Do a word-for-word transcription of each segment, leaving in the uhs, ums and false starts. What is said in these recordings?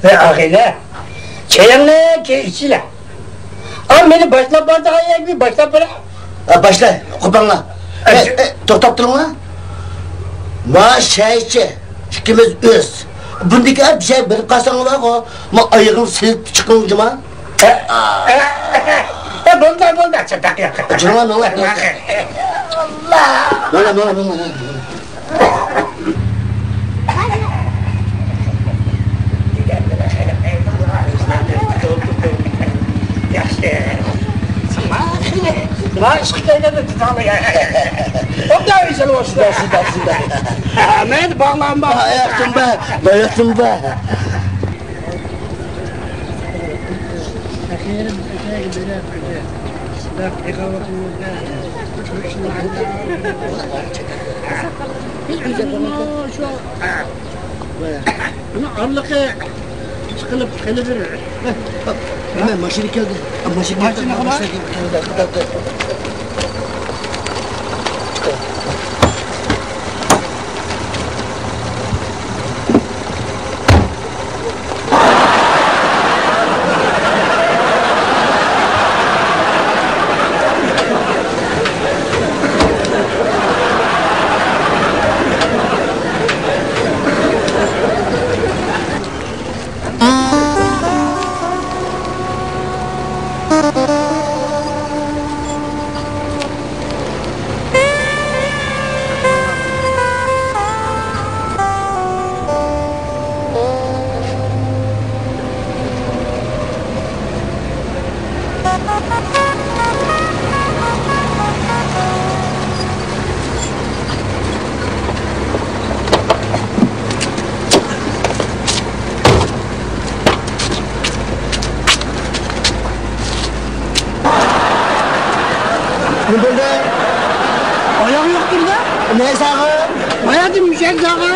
ۋەي ئاغىنە، چېيىڭنى كېيىن ئىچىلە. ئا، مېنى باشلاپ بارىدىغان يەرگە باشلاپ بېرە. ئا، باشلا، قوپاڭلار. ئە، ئە، ئە، توختاپ تۇرۇڭلار. ما شەيچى، ئىككىمىز ئۆز. بۇندىكى ئەپ شەي بېرىپ قالساڭلارغۇ، ما ئايىغىڭ سېلىپ چىقىڭ جۇما. ئە، ئە، ئە، ئە، بولدى، بولدى، چاتاق ياق. جۇما، ماڭا. ماڭا، ماڭا، ماڭا. مەن باغلانما. باياتسىڭ بە، باياتسىڭ بە. بۇنى ئارىلىقى چىقىلىپ قېلىۋېرىۋېرىڭ. مانا ماشىنا كەلدى. ماشىنا كەلدى. ماشىنا كەلدى. نېمە بولدى؟ ئاياغ يوق تۇردا. نە ساغا؟ باياتىن مۈشەك ساغا.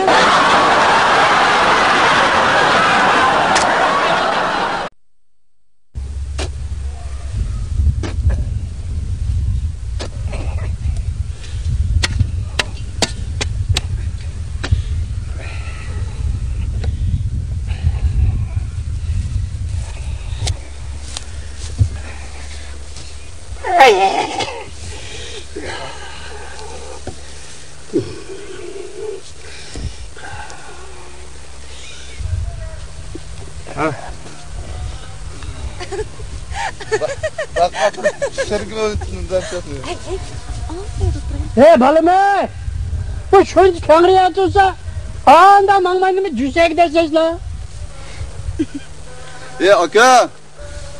ھەي، بالام، بۇ شۇنچە كەڭرى ياتىۋالسا، ئاندا ماڭمايدىمۇ جۈسەگە دەسەيسىلەر؟ ئى ئاكا،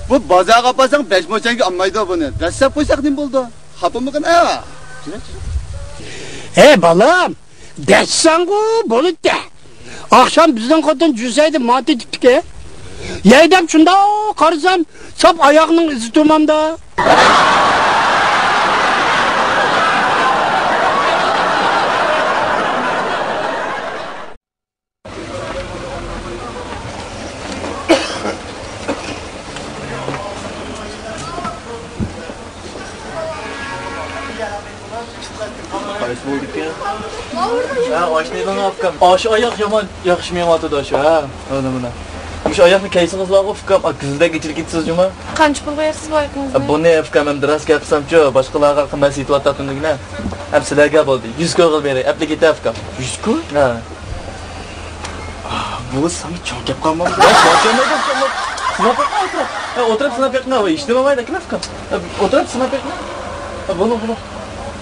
بۇ بازارغا ئاپارساڭ بەش موچەنگە ئالمايدۇ بۇنى. دەسسەپ قويساق نېمە بولىدۇ؟ خاپىمىغىن ھە؟ ھەي، بالام، دەسسەڭغۇ بولىدۇ. ئاخشام بىزنىڭ خوتۇن جۈسەيدە مانتا تىكتىكى. يەي دەپ شۇنداق قارىسام، ساپ ئاياغنىڭ ئىزى تۇرمامدا. قايسى بولدىكەن؟ ھە، ئاشۇنى ئېلىڭ ئۇكام. ئاشۇ ئاياق يامان ياخشى مېڭىۋاتىدۇ ئاشۇ، ھە. مانا، مانا. مۇشۇ ئاياقنى كىيسىڭىزلارغۇ ئۇكام، گۈزۈلدەك ئېچىلىپ كېتىسىز جۇما. قانچە پۇل قويارسىز بۇ ئاياقنىڭ ئىزىنى؟ بۇنى ئۇكام ئەمدى راست گەپ قىلسامچۇ، باشقىلارغا قىممەت سېتىۋاتاتتىم دېگىنە. ھەم سىلەرگە بولدى. يۈز كوي قىلىپ بېرەي، ئەپلا كېتە ئۇكام. يۈز كوي؟ ھە. بۇ ساڭا چوڭ كەپ قالمامدۇ؟ ياق، چوڭ كەلمەيدۇ. سىناپ بېقىڭ، ئولتۇرۇپ. ھە، ئولتۇرۇپ سىناپ بېقىڭ، ھېچنېمە بولمايدۇ، ئاكا. ئولتۇرۇپ سىناپ بېقىڭ. ھە، بولۇڭ، بولۇڭ.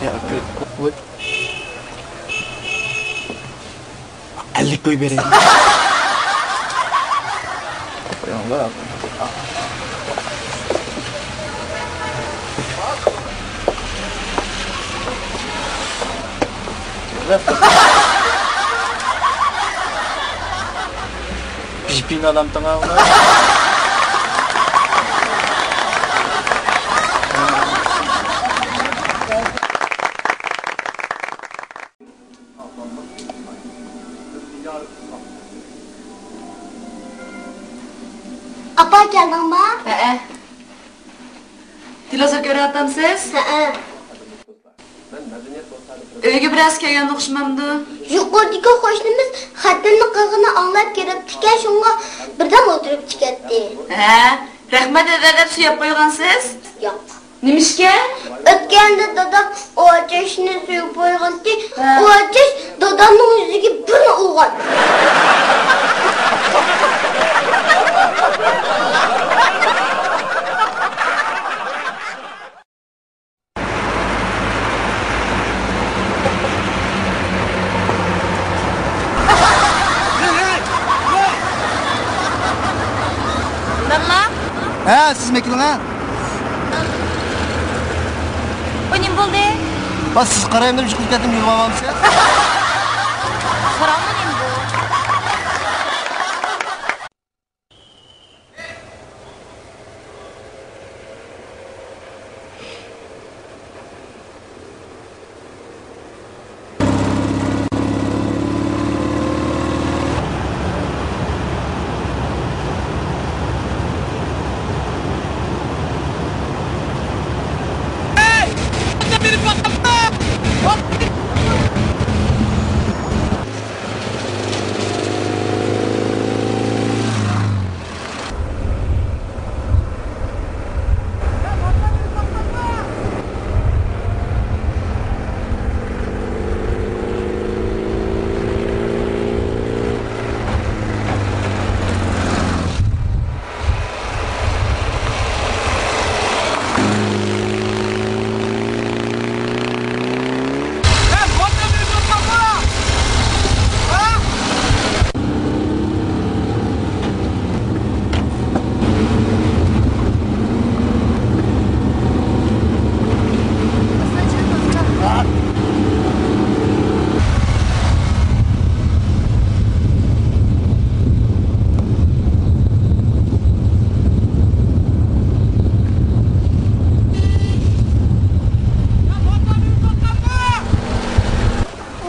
يا، ئاكا. ۋاي. ئەللىك كوي بېرەي. بىپىن ئالامتىڭ ئا ئۇلار. ئاپا، كەلدىڭما؟ ھەئە. تېلېۋىزور كۆرۈۋاتامسىز؟ ھەئە. ئۆيگە بىرەرسى كەلگەن ئوخشىمامدۇ؟ يۇقىرىدىكى قوشنىمىز خەتنىڭ قىلغىنىنى ئاڭلاپ كىرىپتىكەن، شۇڭا بىردەم كىرىپ چىقاتتى. ھە، رەھمەت دادا دەپ سۆيۈپ قويغانسىز؟ ياق. نېمىشقا؟ ئۆتكەندە دادام ئۇۋا چاچنى سۆيۈپ قويغانتى. ھە. ئۇۋا چاچ دادامنىڭ يۈزىگە بىرنى ئۇرغان. دادام. ھە، سىزمۇ كېلىڭە. بۇ نېمە بولدى؟ بس سىز قارايمەن دەپ يىقىلىپ كەتتىم، يۈرۈۋالمامسىز؟ قاراڭمۇ نېمە بۇ؟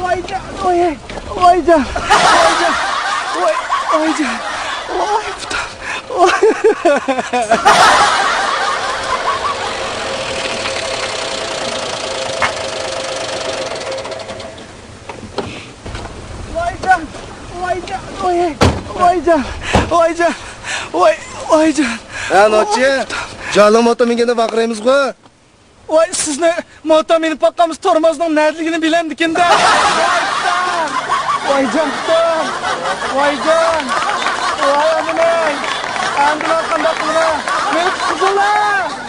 ۋايجان، ۋاي، ۋايجان، ۋايجان، ۋاي، ۋايجان، ۋاي پۇتۇم، ۋاي. ۋايجان، ۋايجان، ۋاي، ۋايجان، ۋايجان، ۋاي، ۋايجان. ھە، نوچى، ۋاي پۇتۇم. جالىڭ موتور مىنگەندە ۋارقىرايمىزغۇ. ۋاي، سىزنى موتور مىنىپ باققانمىز، تورموزنىڭ نەدىلىكىنى بىلەمدىكىن-دە. ۋايجان، ۋايجان، ۋاي ئانىمەي، ئەمدى مەن قانداق قىلىمەن؟ مېنى تۇتقۇزۇڭلار!